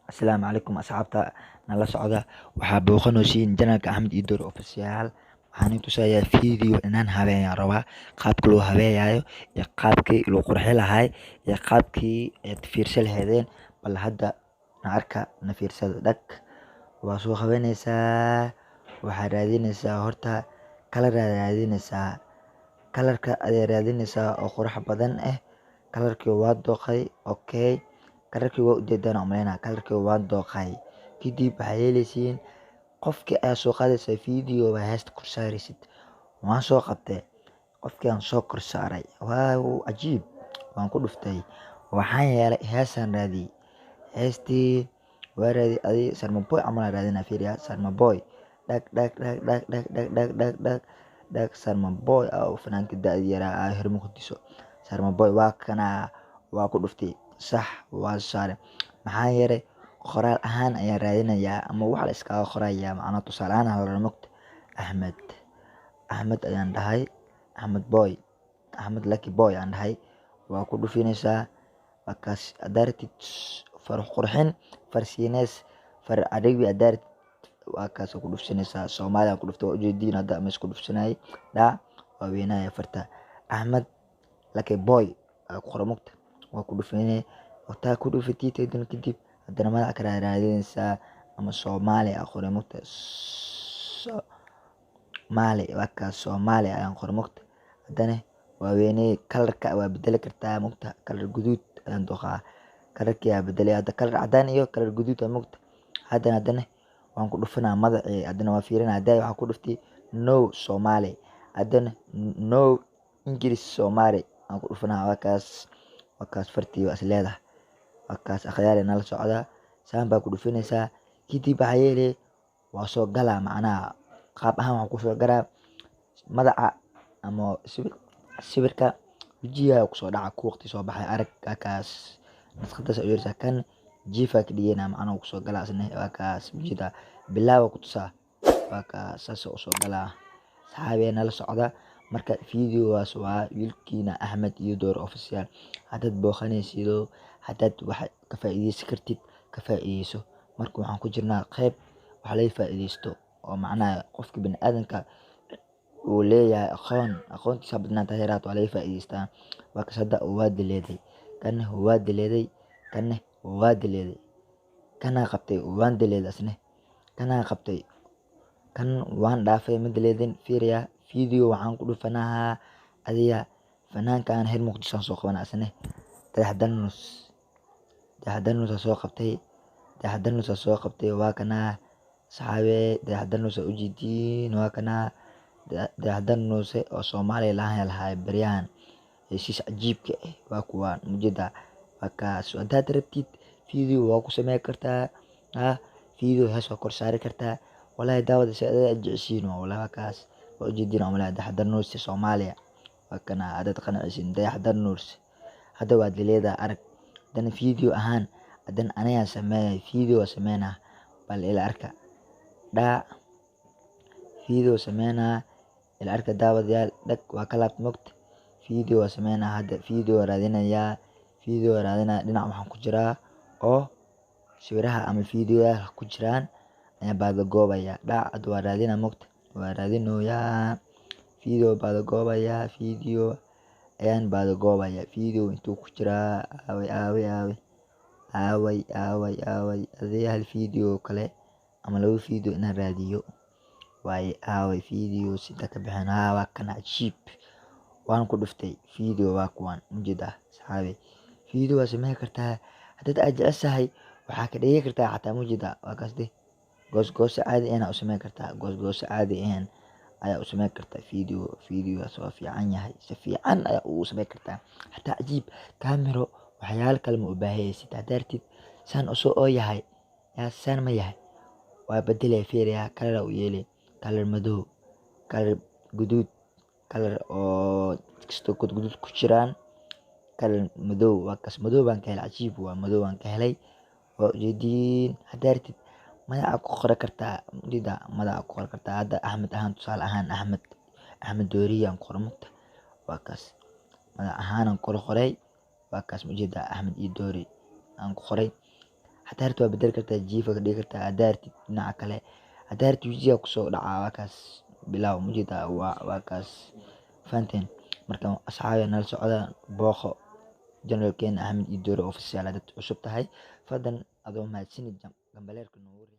Asalaamu calaykum asxaabta nala socda. Waxaa booqanaysiin channelka Axmed Iidoor Official. Waxaan idin tusayaa video inaan habeeyaan rabaa, qaabka loo habeeyayo iyo qaabkii loo qurxi lahay iyo qaabkii aad fiirsan lahaydeen. Bal hadda na arka, na fiirsada. Dhag, waa soo qabanaysaa. Waxaa raadinaysaa horta color aad raadinaysaa, colorka ayaa raadinaysaa oo qurux badan ah. Colorkii waa dooqay. Okay, colorkii waa ujeedaan umaleynaa, colorkii waa dooqay. Kadib waxaa yeeleysiin, qofkii ayaa soo qaadaysaa, video baa heesta kor saaraysid. Waan soo qabtay qofkii, aan soo kor saaray. Waaw, cajiib! Waan ku dhuftay. Waxaan yeelay, heesaan raadiyey. Heestii waa raadiyey. Adi Sarma Boy camal aan raadinaa. Fiiriya, Sarma Boy. Dhag dhag dhag dhag dhag dhag dhag dhag dhag dhag. Sarma Boy oo fanaanka da'da yaraa ah, reer Muqdisho. Sarma Boy waa kana. Waa ku dhuftay. Sax, waa saaray. Maxaa yeelay, qoraal ahaan ayaan raadinayaa ama wax la iskaga qorayaa, macnaa tusaale ahaan la mogta. Axmed, Axmed ayaan dhahay. Axmed Boy, Axmed Lucky Boy aan dhahay. Waa ku dhufinaysaa. Waa kaas. Haddaa rabtid far qurxin, far Shiinees, far Carabi haddaa rabtid, waa kaas, ku dhufsanaysaa. Soomaali aan ku dhuftay, waa ujeediin hadda ama isku dhufsanayay. Dhac, waa weynaya farta. Axmed Lucky Boy aa ku qoran mogta. Waa ku dhufinay. Wataa ku dhufatid kadib, haddana magac kale aa raadinaysaa ama Soomaali aa qoray mogta. Soomaali, waa kaas. Soomaali ayaan qoray mogta. Haddana waa weyney. Colorka waa bedeli kartaa mogta. Color guduud ayaan dooqaa. Colorkii aa bedelay hadda, color cadaan iyo color guduud aa mogta. Haddana waan ku dhufanaa magacii. Haddana waa fiirinaa. Hadda waxaan ku dhuftay no Somali, haddana no English Somali aan ku dhufanaa. Waa kaas, waa kaas. Fartii waa is leedahay. Waa kaas. Akhyaari, nala socda. Saan baa ku dhufinaysaa. Kadib waxaa yeelay, waa soo galaa, macnaha qaab ahaan waxaa kusoo galaa magaca ama sawirka wajigaa kusoo dhaca ku waqti soo baxay. Arag, waa kaas. Naqshadaas u yeeraysaa. Kan jiifaa ka dhigayna, macnaha kusoo galaa isna. Waa kaas, ujeedaa, bilaawa ku tusaa. Waa kaas, saas usoo galaa. Saxaabee, nala socda. Marka videogaas waa wiilkiina Axmed Iidoor Official. Haddaad booqanaysido, haddaad wax ka faa'iideysan kartid, ka faa'iideyso. Marka waxaan ku jirnaa qeyb wax laga faa'iideysto oo macnaha qofka bini'aadamka uu leeyahay aqoon, aqoontiisa badnaanta ha yaraato, waa laga faa'iideystaa. Waa kaas. Hadda waa dileeday kanna, waa dileeday kanna, waa dileeday kanaa qabtay, waan dileeday asne kanaa qabtay. Kan waan dhaafay, ma dileedin. Fiiriya, video waxaan ku dhufanahaa adiga fanaankan reer Muqdisho aan soo qabanaa asne. Dayax Dalnuus, Dayax Dalnuus aan soo qabtay. Dayax Dalnuus aan soo qabtay. Waa kanaa, saxaabe. Dayax Dalnuus aa ujeediin. Waa kanaa Dayax Dalnuuse oo Soomaaliya lahaan lahaa baryahan. Heshiis cajiibka ah waa kuwaan, ujeedaa. Waa kaas. Haddaad rabtid video waa ku sameyn kartaa, ha video hees waa kor saari kartaa. Wallahi daawada si aad jeceshiin waa. Wallahi waa kaas, waa ujeediin. Waa malaya Dayax Dalnuuse Soomaaliya. Waa kana. Haddaad qanacaysin Dayax Dalnuuse, hadda waa dileedaa. Arag, haddana video ahaan, haddana anigaa sameeyay video sameynaa. Bal ila arka. Dhac, video sameynaa. Ila arka, daawadayaal. Dhag, waa ka laabta mogta. Video waa sameynaa hadda. Video waa raadinayaa, video waa raadinayaa. Dhinac waxaan ku jiraa oo sawiraha ama videoyaal ku jiraan ayaan baadagoobaya. Dhac, hadda waa raadinaa mogta. Waa raadinoyaa video, baadagoobaya. Video ayaan baadagoobaya. Video intuu ku jiraa? Aaway, aaway, aaway, aaway, aaway, aaway? Adii hal video kale ama laba video inaan raadiyo waaye. Aaway video sida ka bixin? Haa, waa kana. Cajiib! Waan ku dhuftay video. Waa kuwaan, ujeedaa saxaabi. Video waa sameyn kartaa haddaad aad jeceshahay. Waxaa ka dhigi kartaa xataa, mujeedaa. Waa kaas de. Goosgooso caadi ahna u sameyn kartaa, goosgooso caadi ahayn ayaa u sameyn kartaa video. Videogaas waa fiican yahay, si fiican ayaa ugu sameyn kartaa xataa. Cajiib! Camero waxyaalo kale ma u baahaysid. Haddaad rabtid saan usoo oo yahay, yaa saan ma yahay, waa bedelaya. Fiiriya, color u yeelay, color madow, color guduud, color oo kastoo guduud ku jiraan, color madow. Waa kaas, madow baan ka helay. Cajiib! Waa madow baan ka helay, waa ujeediin. Haddaad rabtid magaca ku qoran kartaa, ujeedaa, magaca ku qoran kartaa. Hadda Axmed ahaan, tusaale ahaan, Axmed, Axmed Dooriye aan ku qoray mugta. Waa kaas, magac ahaan aan kula qoray. Waa kaas, ujeedaa, Axmed iyo Doori aan ku qoray. Hadaa rabtid waa bedeli kartaa, jiif ka dhigi kartaa hadaa rabtid. Dhinaca kale hadaa rabtid, wajiga kusoo dhacaa. Waa kaas, bilaaw, mujeedaa? Waa kaas, fahanteen? Marka asxaabi, nala socda, booqo channelkeena Axmed Idoore Official. Hadad cusub tahay, fadlan adoo mahadsanid, gambaleelka noogu riix.